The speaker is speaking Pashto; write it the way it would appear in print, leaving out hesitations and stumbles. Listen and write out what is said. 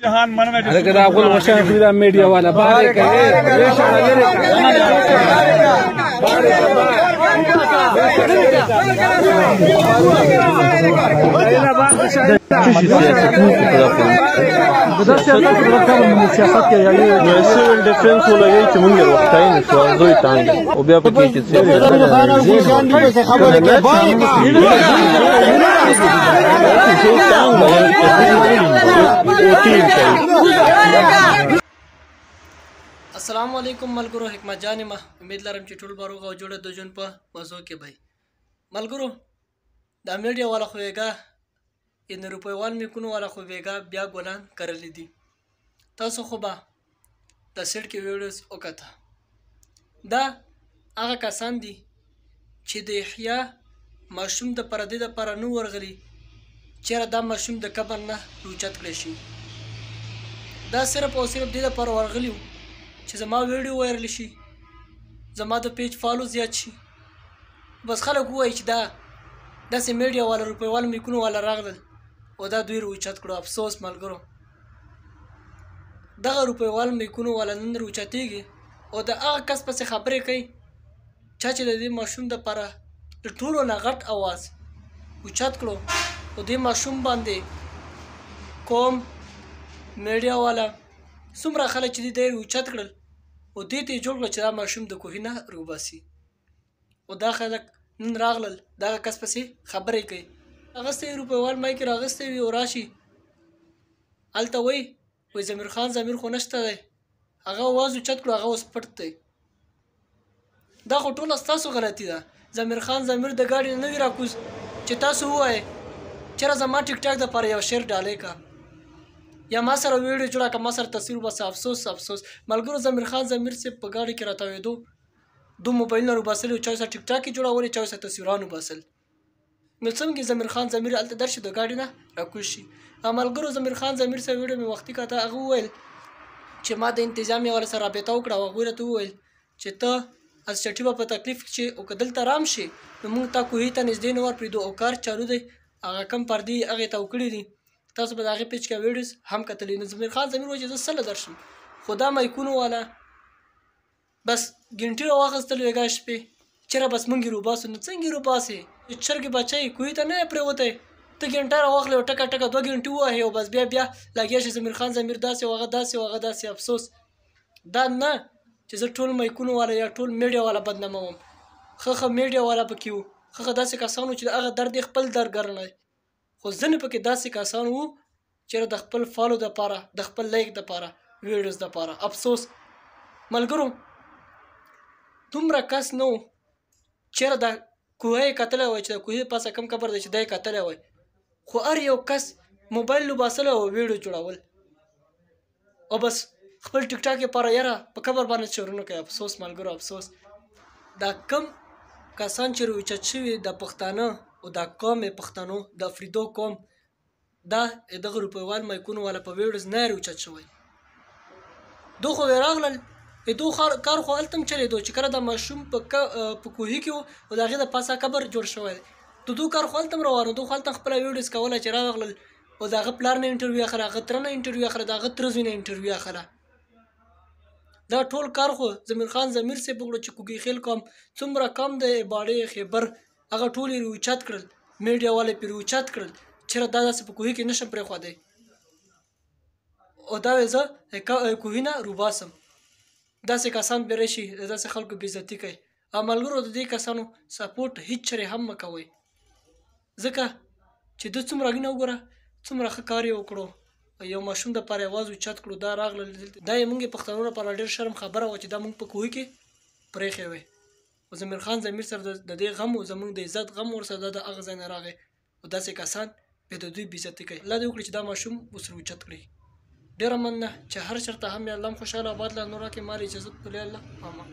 جهان مننه. هلکه دا غول غوښان خوري دا میډیا والا بار یې کوي. نو سیول ډیفنس ولګي چې مونږ وختای نه شو، زوی تانګ او بیا پکې چې السلام علیکم ملګرو، حکمت جان ما امید لرم چې ټول به روغ او جوړ د ژوند په مزو کې به. ملګرو دا میډیا والا خو بیګا ان روپیوال میکونو والا خو بیګا بیا ګلان کرلي دي. تاسو خو به د سیټ کې ویډیوز وکته. دا هغه کسان دي چې د یحیی ماشوم د پردې دپاره نه ورغلي چېرې دا ماشوم د قبر نه راوچت کړی شي. دا صرف او صرف دې دپاره ورغلي وو چې زما ویډیو وایرل شي، زما د پیج فالو زیات شي، بس خلک ووایي چې دا داسې میډیا والا روپیوال میکونو والا راغلل او دا دوی راوچت کړو. افسوس ملګرو، دغه روپیوال میکونو والا نن راوچتېږي او د هغه کس پسې خبرې کوي چا چې د دې ماشوم دپاره د ټولو نه غټ اواز اوچت کړو. او دې ماشوم باندې قوم میډیا والا څومره خلک چې دي دی اوچت کړل او دې ته یې جوړ کړل چې دا ماشوم د کوهي نه راوباسي. او دا خلک نن راغلل دغه کس پسې خبرې کوي. اغستی روپیوال مایک راغستی وي او راشي هلته وایي وایي ضمیر خان ضمیر خو نشته دی، هغه اواز اوچت کړو، هغه اوس پټ دی. دا خو ټوله ستاسو غلطي ده. ضمیر خان ضمیر د ګاډي نه وي راکوز چې تاسو ووایئ چېرې زما ټیک ټاک دپاره یو شعر ډالۍ که یا ما سره ویډیو جوړه که ما سره تصویر وباسه. افسوس افسوس ملګرو، ضمیر خان ضمیر صاحب په ګاډي کې راتاوېدو، دوه موبایلونه راوباسلي وو، چا سره ټیک ټاک یې جوړولې، چا سره تصویران وباسل. نو څنګه ضمیر خان ضمیر هلته درشي د ګاډي نه راکوز شي. ملګرو ضمیر خان ضمیر صاحب ویډیو مې وختي کاته، هغه وویل چې ما د انتظامیې والا سره رابطه وکړه او هغوی راته وویل چې ته از چټي به په تکلیف کې شې او که دلته رام شې نو موږ تا کوهي ته نږدې نه ورپرېږدو او کار چالو دی، هغه کم پردې هغې تاو کړي دي، تاسو به د هغې پیج کې ویډیوز هم کتلې. نو ضمیر خان ضمیر وایي چې زه څله درشم، خو دا مایکونو والا بس ګنټي راواخیستل ویګا شپې چېرې بس موږ یې روباسو. نو څنګه یې روباسې؟ چرګې بچی کوهي ته نه یې پرېوتی، ته ګنټه راواخلې او ټکه ټکه دوه ګنټې ووهې او بس بیا بیا لګیا شې ضمیر خان ضمیر داسې او هغه داسې او هغه داسې. افسوس دا نه چې زه ټول مایکونو والا یا ټول میډیا والا بدناموم، ښه ښه میډیا والا پکې وو، ښه ښه داسې کسان وو چې د هغه درد یې خپل درد ګڼلی، خو ځینې پکې داسې کسان وو چې د خپل فالو دپاره، د خپل لایک دپاره، ویډیوز دپاره. افسوس ملګرو، دومره کس نه و چېرې د کوهی یې کتلی وای چې د کوهي پاسه کوم قبر دی چې دی یې کتلی وای، خو هر یو کس موبایل لوباسلی او ویډیو جوړول او بس خپل ټیک ټاک یې پاره یاره په قبر باندې شعرونه کوي. افسوس ملګرو افسوس. دا کم کسان چې راوچت شوي د پښتانه او دا قوم یې پښتنو د افریدو قوم دا دغه روپیوال مایکونو والا په ویډیوز نه راوچت شوی. دوی خو راغلل، دو کار خو هلته هم چلېدو چې کله دا ماشوم په کوهي کې و او د هغې د پاسه قبر جوړ شوی دی، د دوی کار خو هلته هم روان و، دوی خو هلته خپله ویډیوز کوله چې راغلل او د هغه پلار نه انټرویو اخله، هغه تره نه انټرویو اخله، د هغه تره زوی نه انټرویو اخله. دا ټول کار خو ضمیر خان ضمیر صاحب وکړو چې کوکي خیل قوم څومره کم دی، باړې خیبر هغه ټول یې راوچت کړل، میډیا والا یې پرې راوچت کړل چېرې دا داسې په کوهي کې نه شم پرېښودی او دا وایي زه کوهي نه روباسم. داسې کسان به راشي د داسې خلکو بې عزتي کوي. او ملګرو د دې کسانو سپورټ هیڅ چېرې هم مه کوئ، ځکه چې ده څومره وینه وګوره څومره ښه کار یې وکړو، یو ماشوم دپاره یې اواز اوچت کړو، دا راغلل دلته. دا یې موږ پښتنو لپاره ډېر شرم خبره وه چې دا موږ په کوهي کې پرېښی وی. خو ضمیر خان ضمیر سره د دې غم و، زموږ د عزت غم ورسره دا د هغه ځای نه راغی او داسې کسان بیا د دوی بې عزتي کوي. الله دې وکړي چې دا ماشوم اوس راوچت کړي. ډېره مننه چې هر چېرته هم یې الله هم خوشحاله آباد له نور راکړي. مال اجازت په لوی الله امان.